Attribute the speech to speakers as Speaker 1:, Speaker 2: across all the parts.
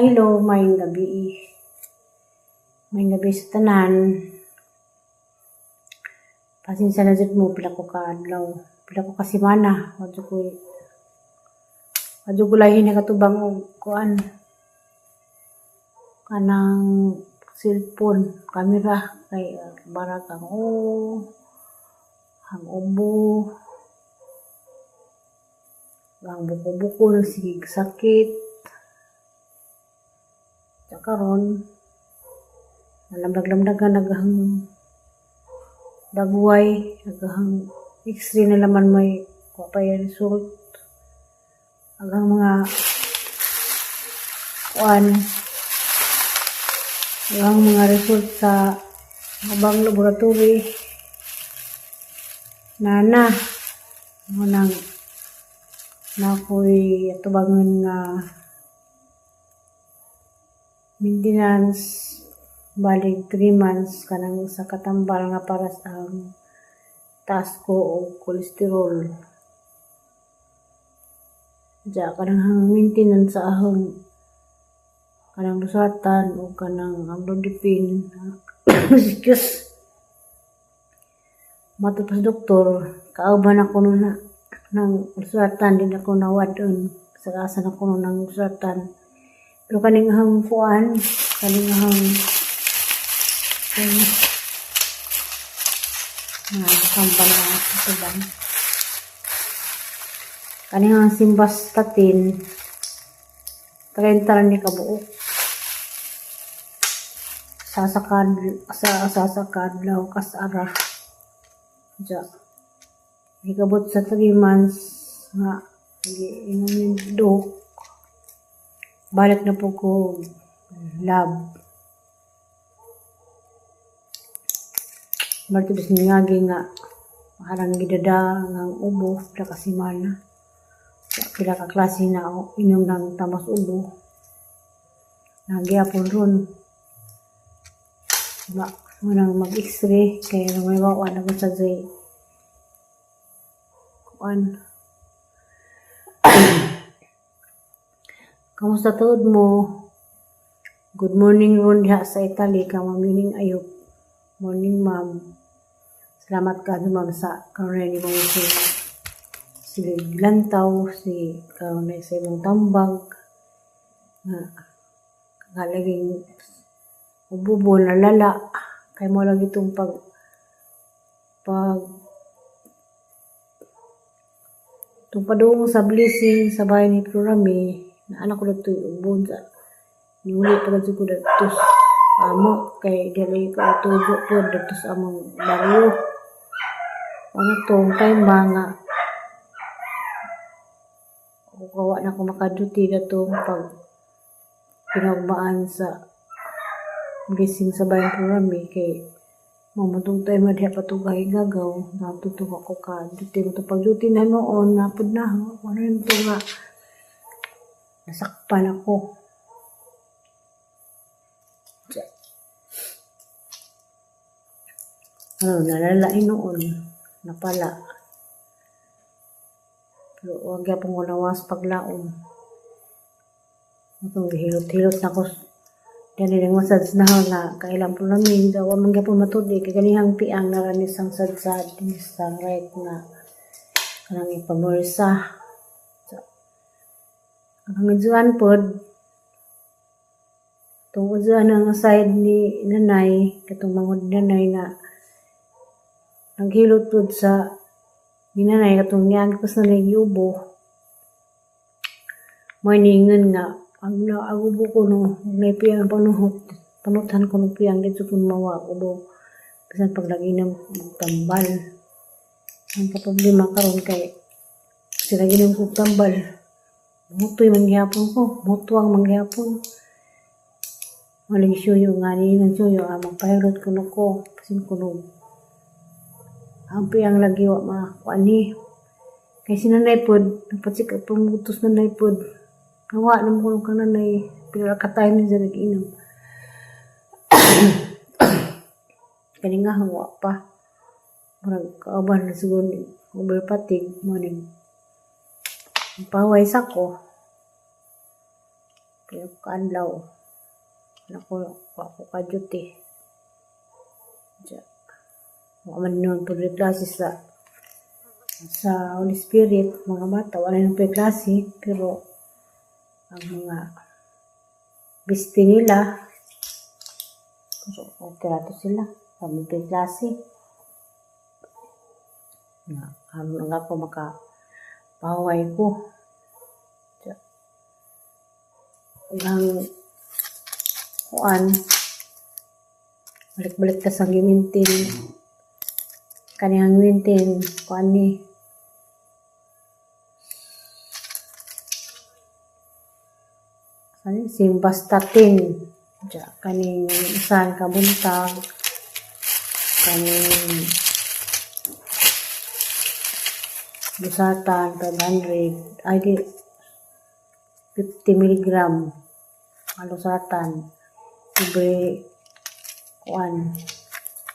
Speaker 1: Hello, maayong gabi. Maayong gabi sa tanan. Pasensya na jud mo, pila ko ka adlaw, pila ko ka semana, wa jud ko lahi nakatubang og kuan, kanang cellphone, camera kay barag ang ang ubo, ang buko-buko nagsigeg sakit. Sa karon nalamdag-lamdagan nagahang dagway, nagahang X-ray na laman, may wa pa result. Aghang mga kuan, aghang mga result sa ubang laboratory nana mo nang na ako'y atubangon nga maintenance balig 3 months kanang sa katambal nga para sa ang taas ko og cholesterol. Diya kanang maintenance sa ahong kanang losartan o kanang amlodipine. Excuse. Matod pa sa doktor, kauban ako no na ng losartan, di na ko nawad-on sa asa na ko ng losartan. Pero kaning ahang kuan, kaning ahang nga tambal nga atubang. Kaning ang simvastatin, 30 ra ni kabuok. Sa kadlaw kas-ara. Diya. Gikabot sa 3 months nga giingon ni Dok, balik na po ko lab. Marto bis ningagi nga parang gidada ng ubo pila ka semana. Pila ka klase na inom ng tamas ubo. Nagyapon ron. Ba, munang mag-x-ray kaya may bawa na ko sa jay kuan. Kamusta tuod mo? Good morning ron diha sa Italy ka, Ma'am Yuning Ayop. Morning, ma'am. Salamat ka ma'am sa karon ni mong si sige lantaw si karon sa imong tambag nga nga laging ububo na lala kay mo lagi itong pag pag itong padung sa blessing sa bahay ni Florami na anak ko dito ubon sa niuli pa ko dito amo kay dili ko tugo po dito sa among baryo. Ano tong time ba nga kawa na ko makaduty datong pag pinagmaan sa blessing sa bayan Florami kay mamutong tayo madya patugay gagaw natuto ako ka duty mo to pag duty na noon napod na ano yun to nga nasakpan ako. Ano nalalain noon napala pero wag gyapon ko nawas paglaom atong gihilot-hilot na ko dali nang massage na nga kailan po namin daw man gyapon matudi kay ganihang piang naranis ang sadsad dinis sa right nga kanang ipamursa. Ang udyoan pod tong udyoan ang side ni nanay katong mangod nanay nga naghilot pod sa ni nanay katong niagi ko sa nanay giubo mo'y niingon nga ang ang ubo ko no naipiyang panuhot panutan ko ng piyang dito kun mawa ubo bisan pag lagi ng tambal. Ang problema karon kay sila ginom kog tambal, mutoy man gihapon ko, mutuang man gihapon. Maling suyo nga ni suyo ah, magpahirot kuno ko basin kuno ang piyang lagi wa makuan ni kay si nanay pod nagpatsik pamutos nanay pod nawa naman kuno kang nanay pila ka time niya nag-inom. Kani nga wa pa murag kauban na siguro ni over fatigue mo ning paway sa ko. Pila ka adlaw. Nako, wa ko ka duty. Diya. Wa man noon pud klase sa Holy Spirit, mga bata, wala nang klase, pero ang mga bestie nila, so okay ra to sila, kami klase. Na, aron lang ako maka pahuway ko. Diya. Ang kuan, balik-balik ta sa gimintin. Kaniyang mintin, kuan ni. Ano, simvastatin. Diya, kaning usan ka buntag, kaning losartan 500, ay di, 50 milligram ang losartan every kuan.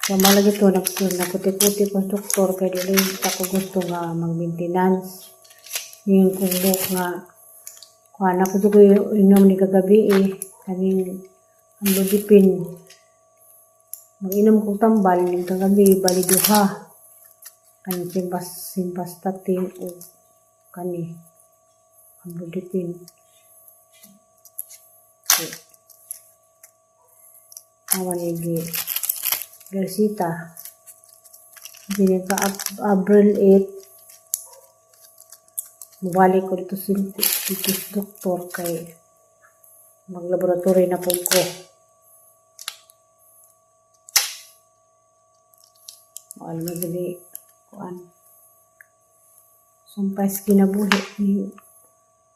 Speaker 1: So, malagi to, nagputi-puti ko sa doktor kay dili ta ko gusto nga mag-maintenance. Yung kung buhok nga, kuan ako ko inom ni kagabi eh, kaning amlodipine. Mag-inom kong tambal ning kagabi, bali duha. Kaning simvastatin o kani amlodipine. Okay. Awa ni gi Gersita. Dili ka April 8, mubalik ko dito sa dito sa doktor kay maglaboratory na pud ko. Wala na dili kuan. Sumpay sa kinabuhi ni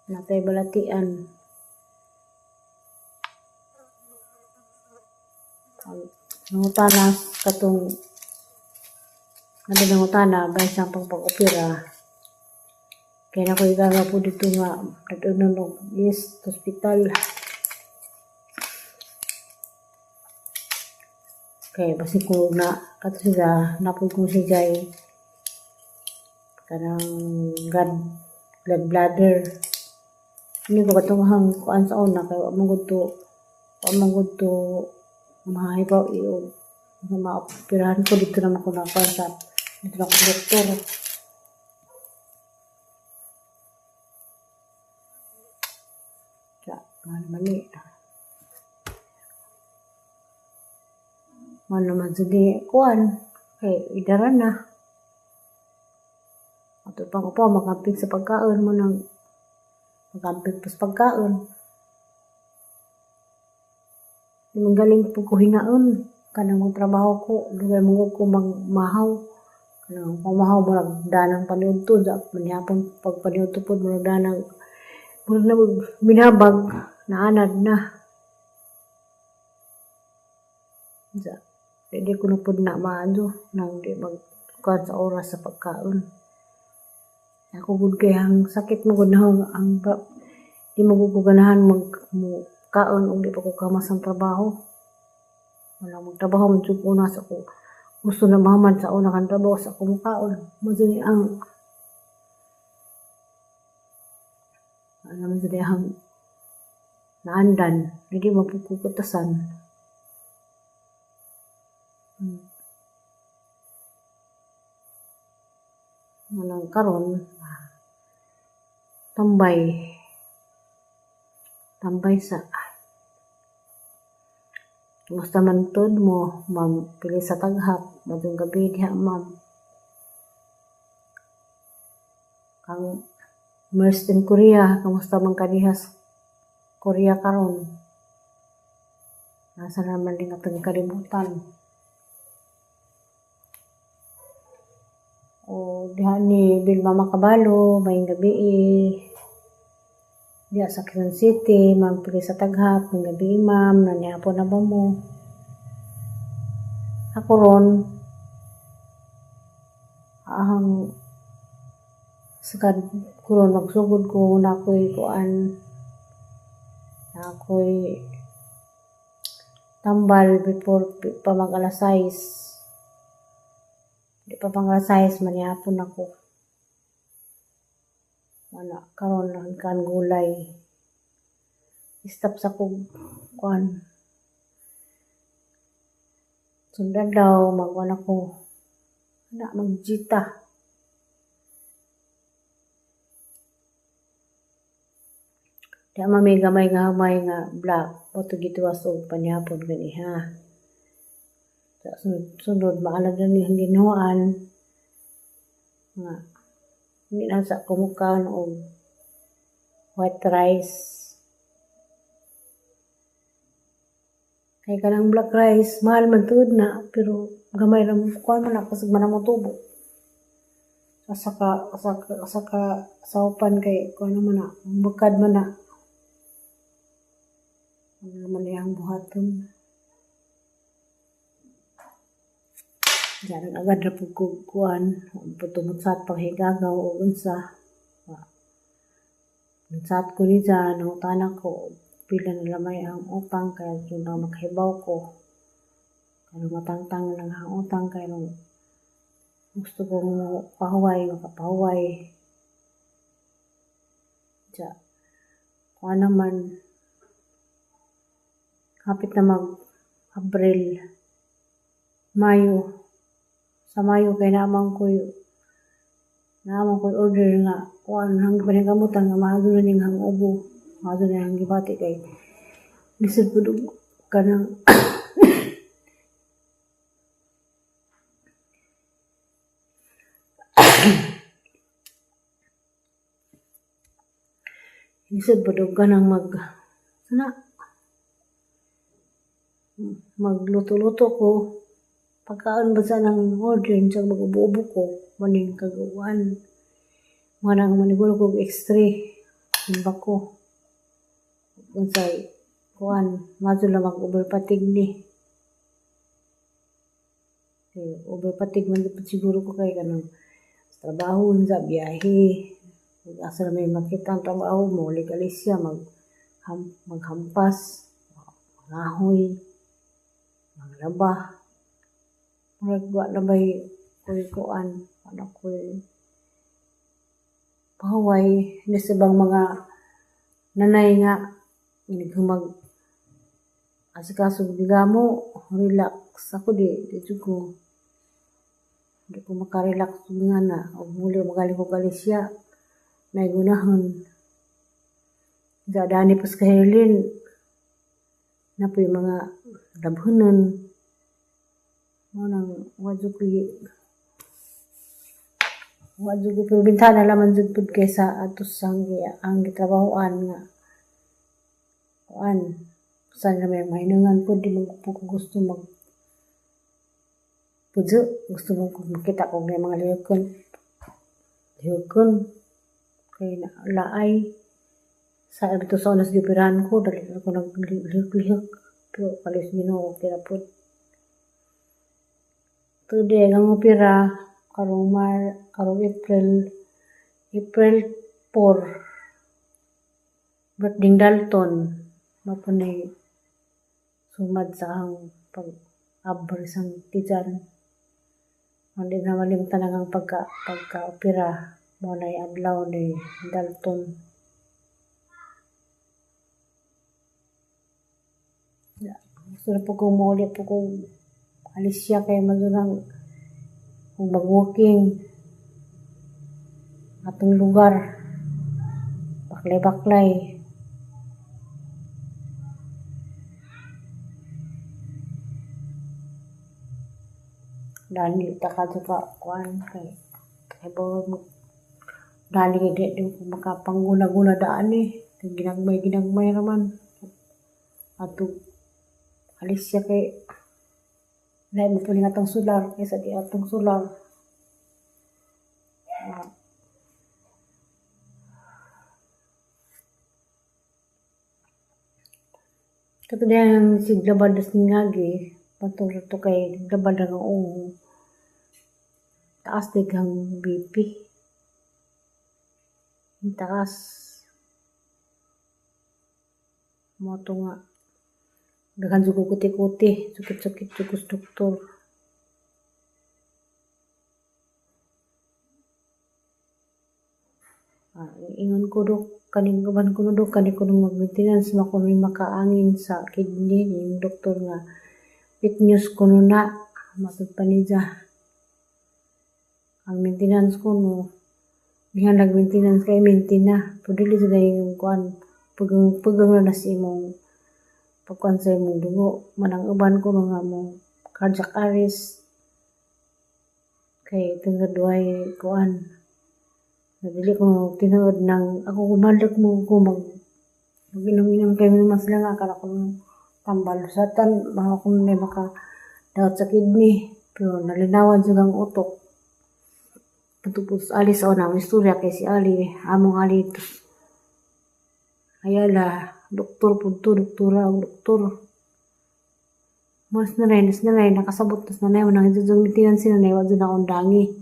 Speaker 1: natay balatian. Nangutana katong nangutana bay sa pag-opera. Kaya na ko igaga po dito nga nag-unon og yes hospital. Kay basi ko na kato sila napod ko si Jai kanang gallbladder. Hindi ko katong hang kuan sa una kay wa man gud to mahibaw iyo nga maoperahan ko dito naman ko nakuan sa dito na ko doktor. Ya, mali. Mao naman jud kuan kay idara na. Ato pang upo makamping sa pagkaon mo nang makamping pa sa pagkaon. Di man galing po ko hingaon kanang magtrabaho ko, dugay man ko magmahaw. Kanang pamahaw murag danang paniudto sa manihapon pag paniudto pod murag danang murag na minabag naanad na. Sa di ko na pod na maano nang di mag kuan sa oras sa pagkaon. Ako gud kay ang sakit mo gud na ang di mo gud ko ganahan mag mo kaon og di pa ko kamas ang trabaho. Wala magtrabaho man jud una sa ko. Gusto na maman sa una kang trabaho sa akong kaon. Mo jud ni ang ano man jud ang naandan, hindi mapuputasan. Manang karon tambay. Tambay sa Kumusta man tud mo, ma'am? Pili sa taghap, madung gabi diha, ma'am. Kang Merce in Korea, kamusta man ka diha sa Korea karon? Nasa naman din atong kalibutan. O diha ni Vilma Makabalo, maayong gabi. Diha sa Quezon City, ma'am pili sa taghap, maayong gabi ma'am, nanihapon na ba mo? Ako ron, ahang sakad kuron magsugod ko na ako'y kuan, na ako'y tambal before pa mag alas 6. Di pa pang alas 6, manihapon ako. Wala, karon kan gulay. Stop sa kog kuan. Sundan daw magkuan ako na magjita. Di mami gamay nga hamay nga black moto gituwas og panihapon gani ha. Sa sunod, sunod maalad na niyang ginuan nga hindi na sa kumukan og white rice. Kay kanang black rice mahal man tuod na pero gamay ra kuan man ako sa man mo tubo. Asa ka saupan kay kuan man na bukad man na. Ano naman iyang buhaton. Diyan agad ra pud ko kuan, putumutsat panghigagaw og unsa. Nagchat ko ni dyan, nangutana ko, pila na lamay ang utang kaya jud na makahibaw ko. Kaya matangtang lang ang utang kaya nung gusto kong pahuway, makapahuway. Diya, kuan naman, hapit na mag Abril, Mayo. Sa Mayo kay naman ko'y order nga kuan hang paningkamutan nga maadto na ning hang ubo, maadto na hang gibati kay lisod pud og kanang lisod pud og kanang mag sana magluto-luto ko. Pagkaon ba sa nang order sa mag-ubo-ubo ko maning kagawan. Manang maniguro ko extra simba ko. Unsay kuan madto lang mag overpatig ni. Kay overpatig man gud siguro ko kay kanang sa trabaho sa biyahe. Asa na may makita ang trabaho mo legalisya maghampas, mangahoy, manglaba. Murag wa na bay koy kuan, wala koy pahuway ni sa ibang mga nanay nga inighumag asikaso gamo, relax ako di jud ko. Di ko makarelax nga na og muli magaling ko Galicia nagunahon. Sa dani pas kahirlin na po'y mga labhonon. Mo nang wa jud ko pero bintana laman jud pud kaysa ato sa ang gitrabahoan nga kuan sa na may mahinungan pud di man ko gusto mag pudyo gusto mo kung makita ko may mga lihokon kay na laay sa dito sa unas gipirahan ko dali ko naglihok-lihok pero kalis Ginoo kira pud. Today ang opera karong karong April April 4 birthday Dalton mapunay sumad sa ang pag-abri sang tijan. Hindi na malimtan ang pagka opera mo na adlaw ni Dalton. Gusto na po kong mauli po kong alis siya kay madunang kung mag-walking atong lugar baklay-baklay. Dali ta ka kuan kay kay dali kay di ko makapangguna-guna daan eh. Kay ginagmay raman. Ato alis siya kay lain mo po atong solar kaysa di atong solar. Katong siglabad das ningagi patong to kay labad ang uong taas dig ang BP. Taas. Mo to nga daghan jud ko kuti-kuti, sakit-sakit jud ko sa doktor. Ingon ko dok, Kaning uban kuno do, kani kuno mag-maintenance man kuno makaangin sa kidney yung doktor nga fake news kuno na matud pa niya. Ang maintenance kuno diha nag-maintenance kay maintain na pero dili jud yung kuan pugang pugang na sa imong pagkuan sa imong dugo manang uban kuno nga mo cardiac arrest kay tungod way kuan. Dili ko tinuod nang ako kumadlok mo ko mag mag-inom-inom kay mas lang akala ko tambal sa tan baka kung may maka daot sa kidney pero nalinawan jud ang utok. Patupos Ali sa unang istorya kay si Ali among Ali ayala doktor pud to, doktora og doktor. Mas na rin, mas na rin, nakasabot tas nanay, nang jud maintenance sila na jud akong dangi.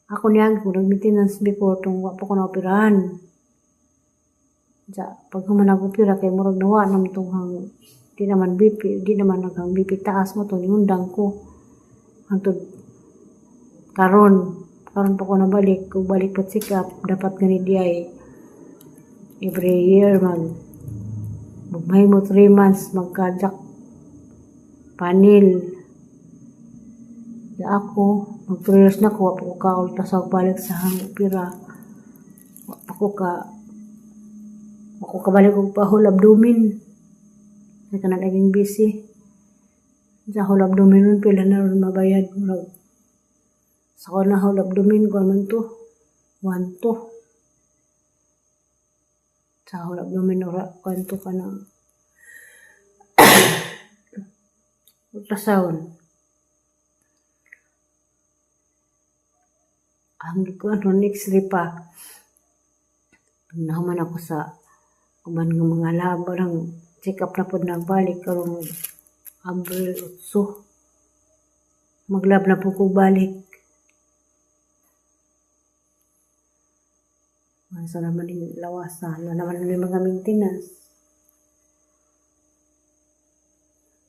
Speaker 1: Ako niya ko nag-maintenance before tong wa pa ko naoperahan. Ja, pag human ako opera kay murag nawa nam tong hang di naman BP, di naman naghang BP taas mo to niundang ko. Hangtod karon, karon pa ko nabalik, kung balik pa check up dapat gani di ay every year mag magmahimo 3 months magka-jack panel. Di ako, mag 3 years na ko, wa pa ko ka-ultrasound balik sa hang opera. Wa pa ko ka, wa ko kabalik og pa whole abdomen. Kaya ka na naging busy. Sa whole abdomen nun, pila na ron mabayad. Murag, sa ko na whole abdomen ko man to. 1 to. Sa whole abdomen, ora, kwanto ka na. Ultrasound. Ang gikuan ron x-ray pa. Nahuman ako sa uban nga mga lab ang check up na pod nagbalik karong Abril 8. Maglab na po ko balik. Masa naman yung lawas na naman yung mga maintenance.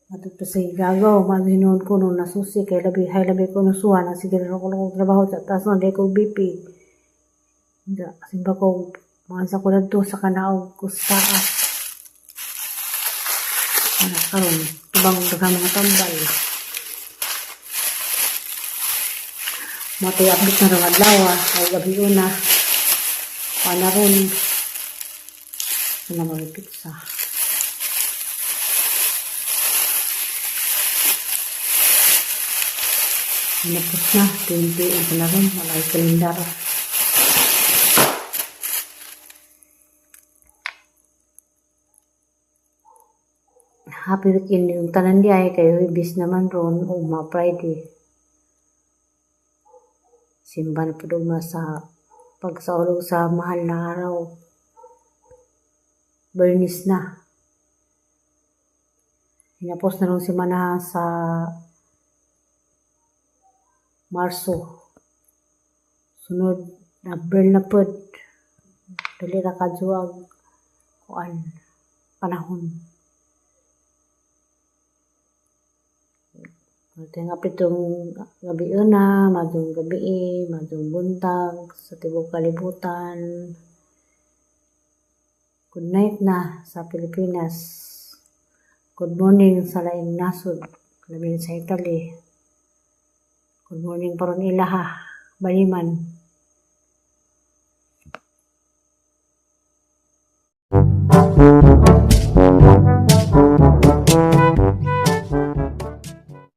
Speaker 1: Matod pa sa igagaw, maginoon ko nung nasusi, kay labi, hay labi ko nasuha, na sige na ako nung trabaho, sa taas na di ko BP. Hindi, kasi ba ko, mga sa ko na sa kanaog ko sa taas. Ano, karon, tubang daghang mga tambal. Matoy update na rin adlaw, o gabi una. Pana ron. Ano mga pizza. Napos na, 20 ang na ron, wala yung kalendar. Happy weekend yung tanan di ay kayo ibis naman ron ugma Friday. Simba na po ugma sa pagsaulog sa mahal na araw. Bernis na. Hinapos na ron si Mana sa Marso. Sunod, Abril na pod. Dali ra kadzuag kuan panahon. Nga pitong gabi una, madung gabi, madung buntag sa tibuok kalibutan. Good night na sa Pilipinas. Good morning sa laing nasod, labi sa Italy. Good morning paron ilaha, baliman.